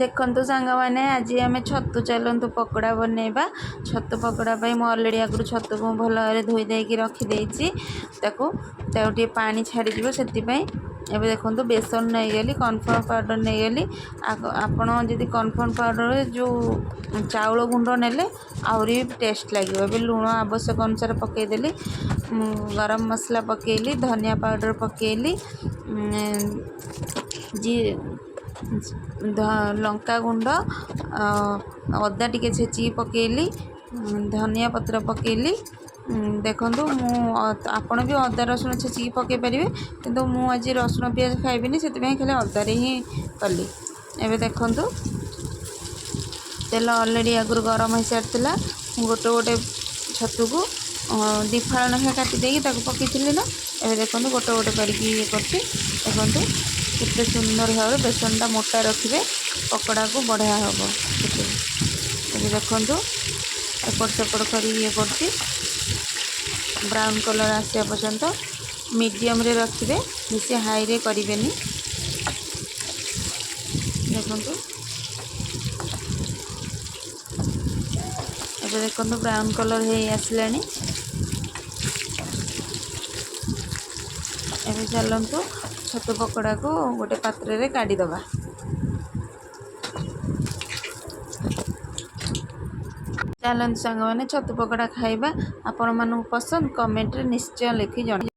ଦେଖନ୍ତୁ ସାଙ୍ଗମାନେ, ଆଜି ଆମେ ଛତୁ ଚାଲନ୍ତୁ ପକୋଡ଼ା ବନେଇବା। ଛତୁ ପକୋଡ଼ା ପାଇଁ ମୁଁ ଅଲରେଡ଼ି ଆଗରୁ ଛତୁକୁ ଭଲ ଭାବରେ ଧୋଇ ଦେଇକି ରଖିଦେଇଛି। ତାକୁ ତାକୁ ଟିକେ ପାଣି ଛାଡ଼ିଯିବ ସେଥିପାଇଁ। ଏବେ ଦେଖନ୍ତୁ, ବେସନ ନେଇଗଲି, କର୍ଣ୍ଣଫ୍ଲୋର୍ ପାଉଡ଼ର ନେଇଗଲି। ଆପଣ ଯଦି କର୍ଣ୍ଣଫ୍ଲୋର୍ ପାଉଡ଼ର ଯେଉଁ ଚାଉଳ ଗୁଣ୍ଡ ନେଲେ ଆହୁରି ଟେଷ୍ଟ ଲାଗିବ। ଏବେ ଲୁଣ ଆବଶ୍ୟକ ଅନୁସାରେ ପକାଇଦେଲି, ଗରମ ମସଲା ପକାଇଲି, ଧନିଆ ପାଉଡ଼ର ପକାଇଲି, ଲଙ୍କା ଗୁଣ୍ଡ, ଅଦା ଟିକେ ଛେଚିକି ପକାଇଲି, ଧନିଆ ପତ୍ର ପକାଇଲି। ଦେଖନ୍ତୁ, ମୁଁ ଆପଣ ବି ଅଦା ରସୁଣ ଛେଚିକି ପକାଇ ପାରିବେ, କିନ୍ତୁ ମୁଁ ଆଜି ରସୁଣ ପିଆଜ ଖାଇବିନି, ସେଥିପାଇଁ ଖାଲି ଅଦାରେ ହିଁ କଲି। ଏବେ ଦେଖନ୍ତୁ, ତେଲ ଅଲରେଡ଼ି ଆଗରୁ ଗରମ ହେଇସାରିଥିଲା। ମୁଁ ଗୋଟେ ଗୋଟେ ଛତୁକୁ ଦୁଇ ଫାଳ ଲେଖା କାଟି ଦେଇକି ତାକୁ ପକାଇଥିଲି ନା। ଏବେ ଦେଖନ୍ତୁ, ଗୋଟେ ଗୋଟେ କରିକି ଇଏ କରୁଛି। ଦେଖନ୍ତୁ କେତେ ସୁନ୍ଦର ଭାବରେ ବେସନଟା ମୋଟା ରଖିବେ, ପକୋଡ଼ାକୁ ବଢ଼ିଆ ହେବ। ଏବେ ଦେଖନ୍ତୁ, ଏପଟ ସେପଟ କରିକି ଇଏ କରୁଛି। ବ୍ରାଉନ୍ କଲର୍ ଆସିବା ପର୍ଯ୍ୟନ୍ତ ମିଡ଼ିୟମରେ ରଖିବେ, ବେଶୀ ହାଇରେ କରିବେନି। ଦେଖନ୍ତୁ, ଏବେ ଦେଖନ୍ତୁ, ବ୍ରାଉନ୍ କଲର୍ ହେଇ ଆସିଲାଣି। ଏବେ ଚାଲନ୍ତୁ ଛତୁ ପକୋଡ଼ାକୁ ଗୋଟେ ପାତ୍ରରେ କାଢ଼ିଦେବା। ଚାଲନ୍ତୁ ସାଙ୍ଗମାନେ, ଛତୁ ପକୋଡ଼ା ଖାଇବା। ଆପଣମାନଙ୍କୁ ପସନ୍ଦ କମେଣ୍ଟରେ ନିଶ୍ଚୟ ଲେଖି ଜଣାଇବେ।